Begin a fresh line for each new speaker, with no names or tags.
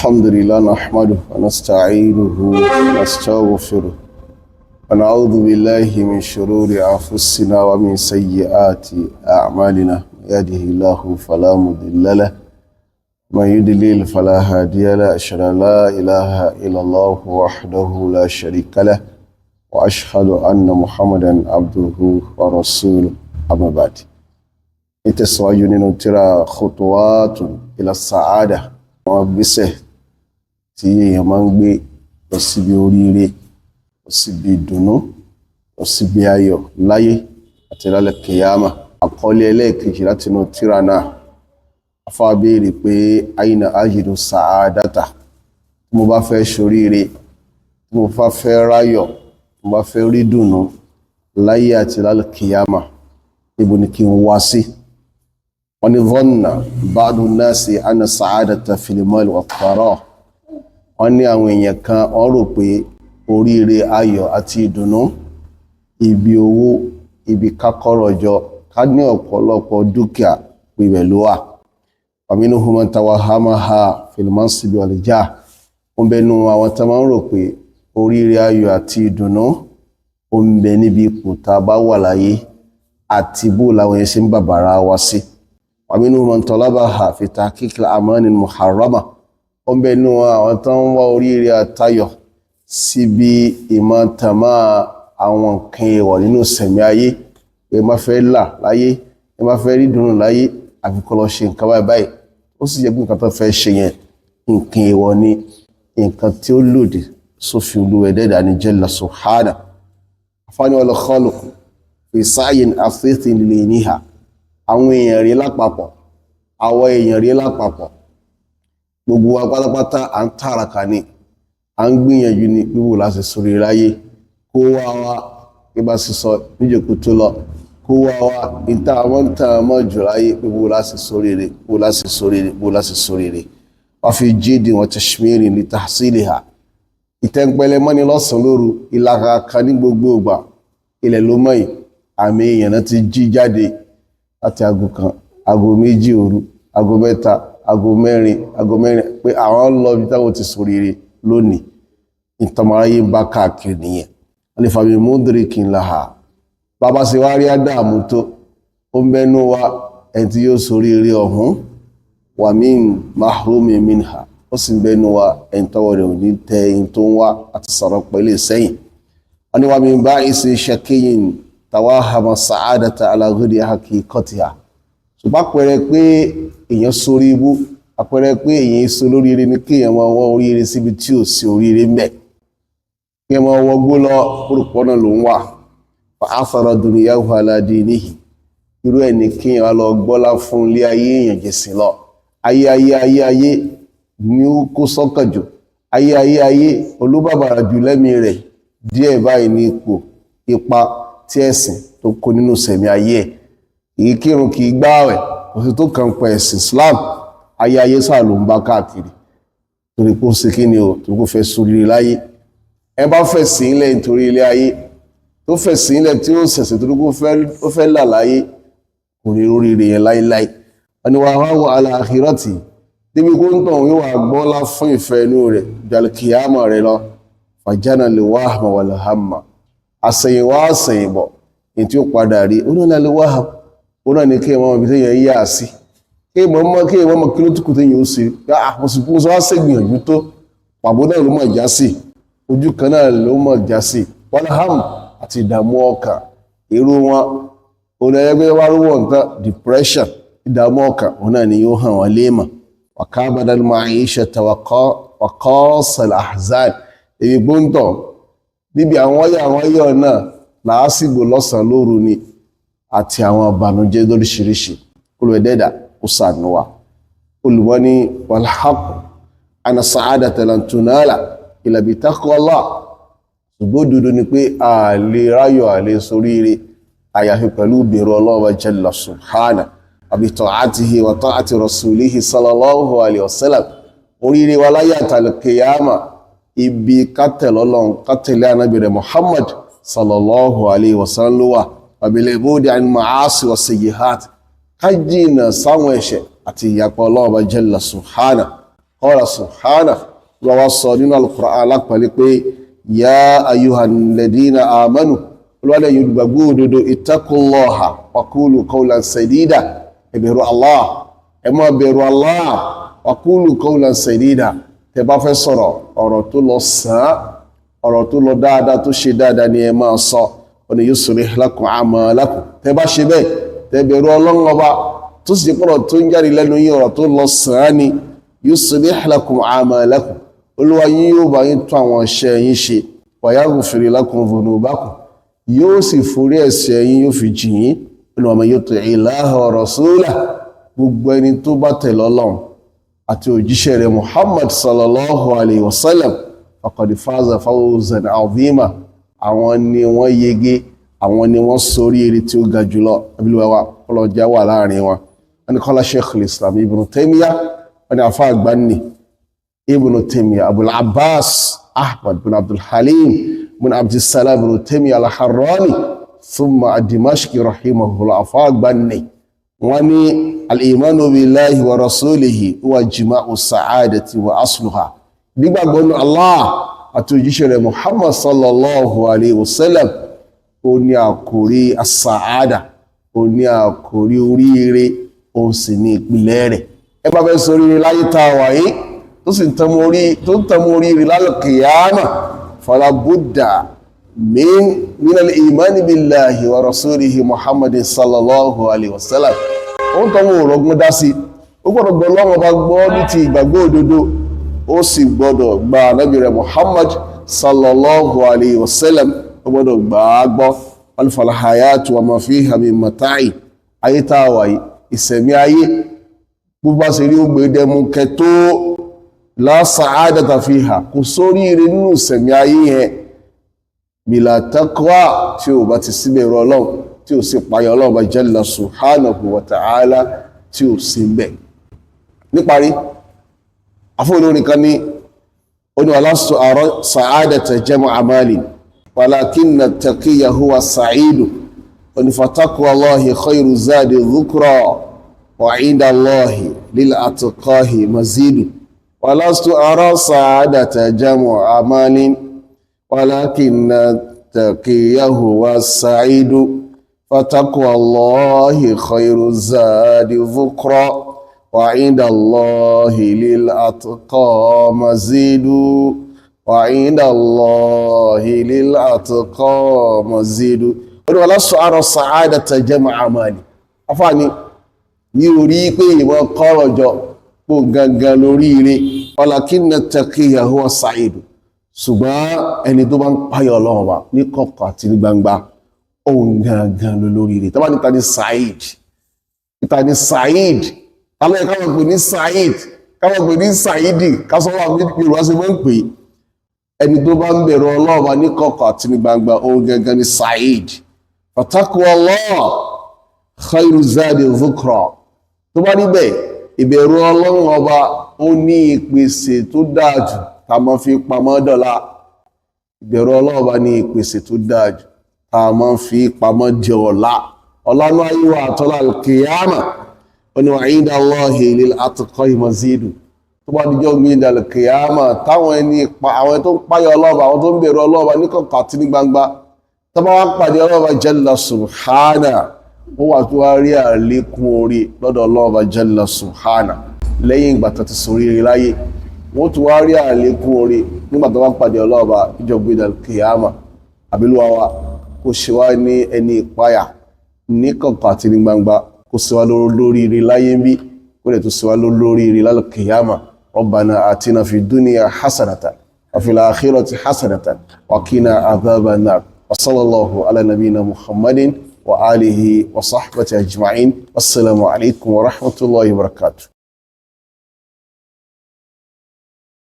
الحمد لله نحمده ونستعينه ونستغفره ونعوذ بالله من شرور أنفسنا ومن سيئات أعمالنا. يهده الله فلا مضل له، من يضلل فلا هادي له. أشهد أن لا إله إلا الله وحده لا شريك له، وأشهد أن محمدا عبده ورسوله. أما بعد، nítẹ̀síwájú nínú tírà Khutuwatun ila Sa'ada, àwọn gbésẹ̀ tí èèyàn máa ń gbé lọ síbi oríire, lọ síbi ìdùnnú, lọ síbi ayọ̀ láyé àti lálẹ́ kìyàmà. Àkọlé ẹlẹ́ẹ̀kejì láti inú tírà náà, afá béèrè pé aina ajidu sa'adata, tí mo bá fẹ́ ṣoríire, tí mo bá fẹ́ ráyọ̀, tí mo bá fẹ́ rí dùnnú láyé àti lálẹ́ kìyàmà, níbo ni kí n wá sí? Wọ́n ní dhanna ba'du nasi anna sa'adata fil mal wa thara. Wọ́n ní àwọn èèyàn kan wọ́n rò pé oríire, ayọ̀ àti ìdùnnú, ibi owó, ibi kákọ́rọ̀jọ, ká ní ọ̀pọ̀lọpọ̀ dúkìá, pé ló wà. Wa minhum man tawahhamaha fil mansibi wal jah. Ń bẹnu àwọn tó máa ń rò pé oríire, ayọ̀ àti ìdùnnú ó ń bẹ níbi ipò tá a bá wà láyé àti bó làwọn yẹn ṣe ń bàbàrà wa sí. Wa minhum man talabaha fi tahqiqil amani muharrama. Ó ń bẹnu àwọn tó ń wá oríire àtayọ̀ síbi ìmọ̀ tàmá àwọn nǹkan èèwọ̀ nínú sẹ̀mí ayé, pé má fẹ́ là láyé, ẹ má fẹ́ rí dùnú láyé, àfi kó lọ ṣe nǹkan báyìí báyìí. Ó sì jẹ́ pé nǹkan tó fẹ́ ṣe yẹn, nǹkan èèwọ̀ ni, nǹkan tí ó lòdì sófin Olúwa ẹ̀dẹ́dà ní jalla subhana. Afáàní wal khalq fi sa'yin afithin lè níhà. Àwọn èèyàn rí lápapọ̀, àwọn èèyàn rí lápapọ̀, gbogbo wa pátápátá, à ń tàràkà ni, à ń gbìyànjú ní wíwò láti sórí ráyé. Kó wá wá bí bá sì sọ níjòkó tó lọ, kó wá wá ìta àwọn ń tàn mọ́ jù láyé, wíwò láti sórí rẹ̀, wíwò láti sórí rẹ̀, wíwò láti sórí rẹ̀. Wọ́n fi jíìdì wọn tashmirin li tahsiliha. Ìtẹ́ńpẹ́lẹ́ mọ́ni lọ́sàn-án lóru, ìlàkàkà ní gbogbo ìgbà, ilẹ̀ ló mọ́ yìí. Àmì èèyàn náà ti jí jáde láti aago 1, aago 2 òru, aago 3, aago 4, aago 4, pé àwọn lọ ibi táwọn ti ṣoríire lónìí. Ìtọ́mọ̀ráyé ń bá káàkiri nìyẹn. Wọ́n lè fàmì mudrikin laha. Bàbá sì wá rí àdààmú tó, ó ń bẹnu wa ẹni tí yóò ṣoríire ọ̀hún, wa min mahrumin minha. Ó sì ń bẹnu wa ẹni tọ́wọ́ rẹ̀ ò ní tẹ ẹni tó ń wá àti sọ̀rọ̀ pẹ̀lú ìsẹ́yìn. Wọ́n ní wa min ba'isi shakiyin tawahama sa'adata ala ghayri haqiqatiha. Ṣùgbọ́n àpẹẹrẹ pé èèyàn sórí ibú, àpẹẹrẹ pé èèyàn sọ lóríire ni kéèyàn máa wọ oríire síbi tí ò sí oríire ń bẹ, kéèyàn máa wọgbó lọ, orúkọ náà ló ń wà. Fa athara dunyahu ala dinihi. Irú ẹ̀ ní kéèyàn lọ gbọ́lá fún ilé ayé èèyàn jẹ̀sìn lọ. Ayé ayé ayé ayé ni ó kó sọ́kàn jù, ayé ayé ayé olúbàbàrà jù lẹ́mìí rẹ̀. Díẹ̀ báyìí ní ipò ipa tí ẹ̀sìn tó kó nínú sẹ̀mí ayé ẹ̀. Kìí kírun, kìí gbáwẹ̀, kò sí tó kàn pẹ̀ ẹ̀sìn Islam. Ayé ayé sáà ló ń bá káàkiri, torí pé ó ṣe kí ni o, torí pé ó fẹ́ sóríire láyé. Ẹ bá fẹ́ sí ilẹ̀ nítorí ilé ayé, tó fẹ́ sí ilẹ̀ tí ó ṣẹ̀ṣẹ̀ torí pé ó fẹ́ là láyé, kò ní oríire yẹn láíláí. Wọ́n ní wàá wọ ala akhirati, débi kó ń tàn yóò wà gbọ́lá fún ìfẹ́ inú rẹ̀ jàlùkìyàmọ̀ rẹ̀ lọ. Fàjánà lè wahma wal hamma. Àsẹ̀yìnwá àsẹ̀yìnbọ̀, ní tí ó padà rí onílẹ̀ lè waham, ó náà ní kí ẹ mọ ibi téèyàn ń yà sí, kí ẹ mọ mọ kí ẹ mọ mọ kí ló tún kù téèyàn ó ṣe. Mo sì kún sọ wá ṣègbìyànjú tó, pàbó náà ló mọ̀ já sí, ojú kan náà ló mọ̀ já sí. Wal ham àti ìdààmú ọkàn. Èrò wọn òun ẹgbẹ́ wá rúwọ̀ nǹkan, depression, ìdààmú ọkàn, òun náà ni yóò hàn wọ́n léèmọ̀. Wàkábàdà al-ma'ishata wa qasa al-ahzan. Èyí gbóǹtọ̀ níbi àwọn ọyọ àwọn ọyọ náà làásìgbò lọ́sàn-án lóru ni, àti àwọn ìbànújẹ́ lóríṣiríṣi. Olùwẹ̀dẹ́dà ó sànú wa. Olùwọ́ ní wal haqq anna sa'adata lan tunala illa bi taqwallah. Ṣùgbọ́n òdodo ni pé a lè ráyọ̀, a lè soríire, àyàfi pẹ̀lú ìbẹ̀rù Ọlọ́run jalla subhana, àbí ta'atihi wa ta'ati rasulihi sallallahu alayhi wa sallam. Oríire wa láyé àtàlùkìyàmà, ibi kátẹ̀lẹ́ Ọlọ́run, kátẹ̀lẹ́ ànábì rẹ̀ Muhammad sallallahu alayhi wa sallam ló wà. Àbílẹ̀ ìbòdì àni ma'asi wa sayyihat, ká jìnà sáwọn ẹ̀ṣẹ̀ àti ìyapa Ọlọ́run jalla subhana. Qala subhanahu lọ́wọ́ sọ nínú al-Qur'an alápàlẹ́ pé ya ayyuhal ladina amanu, olùwàlẹ̀ yóò gbàgbọ́ òdodo, ittaqullaha wa qulu qawlan sadida, ẹ bẹ̀rù Allah, ẹ máa bẹ̀rù Allah, wa qulu qawlan sadida, tẹ bá fẹ́ sọ̀rọ̀, ọ̀rọ̀ tó lọ sàn án, ọ̀rọ̀ tó lọ dáadáa, tó ṣe dáadáa ni ẹ máa sọ. Ọ̀nà yuslih lakum a'malakum. Tẹ bá ṣe bẹ́ẹ̀, tẹ bẹ̀rù Ọlọ́run Ọba, tó sì jẹ́ pọ̀rọ̀ tó ń jáde lẹ́nu yín ọ̀rọ̀ tó lọ sàn án ni, yuslih lakum a'malakum, Olúwa yín yóò bá yín tún àwọn iṣẹ́ yín ṣe, wa yaghfir lakum dhunubakum, yóò sì forí ẹ̀ṣẹ̀ yín, yóò fi jì yín. Olúwa man yuti'i Allaha wa rasulahu, gbogbo ẹni tó bá tẹ̀lé Ọlọ́run àti òjíṣẹ́ rẹ̀ Muhammad sallallahu alayhi wa sallam, faqad faza fawzan azima, àwọn ni wọ́n yege, àwọn ni wọ́n sórí eré tí ó ga jùlọ. Abiluwa ọlọ́jà wà láàrin wọn. Wọ́n ní kọ́lá Sheikh Islam Ibn Taymiyyah, wọ́n ní afa àgbáni Ibn Taymiyyah, Abul Abbas Ahmad bin Abdul Halim bin Abdussalam bin Taymiyyah al-Harrani thumma ad-Dimashqi rahimahullah, afa àgbáni, wọ́n ní al-imanu billahi wa rasulihi huwa jima'u sa'adati wa asluha, nígbàgbọ́ nínú Allah àti òjíṣẹ́ rẹ̀ Muhammad sallallahu alayhi wa sallam, ó ní àkórí as-sa'ada, ó ní àkórí oríire, ó sì ní ìpìlẹ̀ rẹ̀. Ẹ bá fẹ́ sóríire láyé tá a wà yìí, tó sì ń tẹmú oríire lálùkìyàmà, fala budda min al-imani billahi wa rasulihi Muhammadin sallallahu alayhi wa sallam. Ó ń tọ́wọ́ òrọ̀gbọ́n dá sí, ó gbọ́dọ̀ gbọ́ Ọlọ́run bá gbọ́ ní ti ìgbàgbọ́ òdodo, ó sì gbọ́dọ̀ gba ànábì rẹ̀ Muhammad sallallahu alayhi wa sallam, ó gbọ́dọ̀ gbà á gbọ́. Alfal hayatu wa ma fiha min mata'i, ayé tá a wà yìí, ìsẹ̀mí ayé bó bá ṣe rí ó gbé dẹmu kẹtó, la sa'adata fiha, kò sóríire nínú ìsẹ̀mí ayé yẹn, bila taqwa, tí ò bá ti síbẹ̀ rọ Ọlọ́run, tí ò sì payọ Ọlọ́run bá jalla subhanahu wa ta'ala, tí ò sí bẹ̀. Níparí, afọ́ olórin kan ní ó ní walastu ara sa'adata jam'a malin walakinna taqiyya huwa sa'idu, ó ní fataqwa Allahi khayru zadi dhukra wa 'inda Allahi lil atqahi mazidu, walastu ara sa'adata jam'a malin walakinna taqiyya huwa sa'idu, fataqwa Allahi khayru zadi dhukra wa 'inda Allahi lil atqa mazidu, wa 'inda Allahi lil atqa mazidu. Ó ní walastu ara sa'adata jam'a mali, afáàní ní orí pé ìwọ̀n kọ́rọ̀ jọ pò gangan lórí ire, walakinna taqiyya huwa sa'idu, ṣùgbọ́n ẹni tó bá ń páyọ̀ Ọlọ́run wa ní kọ̀kọ̀ àti ní gbangba, òun gangan ló lórí ire. Tó bá níta ní Said, níta ní Said, alẹ́ káwọn pè ní Said, káwọn pè ní Saidi, kásánwó àwọn Yorùbá ṣe máa ń pè, ẹni tó bá ń bẹ̀rù Ọlọ́run wa ní kọ̀kọ̀ àti ní gbangba, òun gangan ní Said. Fataqwa Allah khayru zadi dhukra, tó bá níbẹ̀, ìbẹ̀rù Ọlọ́run ọba ó ní ìpèsè tó dáa jù tá a máa fi pamọ́ dọ̀la. Ìbẹ̀rù Ọlọ́run ọba ní ìpèsè tó dáa jù tá a máa fi pamọ́ di ọ̀la, ọ̀la ní ayé wa àtọ́lá kìyàmà. Ó ní wa inda Allahi lil atqai mazidu, tó bá dijọ́ gbé kìyàmà, táwọn ẹni àwọn tó ń páyọ Ọlọ́run, àwọn tó ń bẹ̀rù Ọlọ́run ní kọ̀kọ̀ àti ní gbangba, tó bá wá pàdé Ọlọ́run jalla subhana, ó wà tó wá rí àlékún orí lọ́dọ̀ Ọlọ́run jalla subhana. Lẹ́yìn ìgbà tó ti sóríire láyé, wọ́n tún wá rí àlékún orí nígbà tó bá pàdé Ọlọ́run ìjọba ìdàlùkìyàmà. Àbílúwa wa kó ṣe wá ní ẹni ìpayà ní kọ̀kọ̀ àti ní gbangba, kó ṣe wá lórí ire láyé ń bí, kó lè tó ṣe wá lórí ire lálùkìyàmà. Rabbana atina fi dunya hasanatan wa fil akhirati hasanatan wa qina adhaban nar. Wa sallallahu ala nabiyyina Muhammadin wa alihi wa sahbihi ajma'in. Wassalamu alaikum wa rahmatullahi wa barakatuh.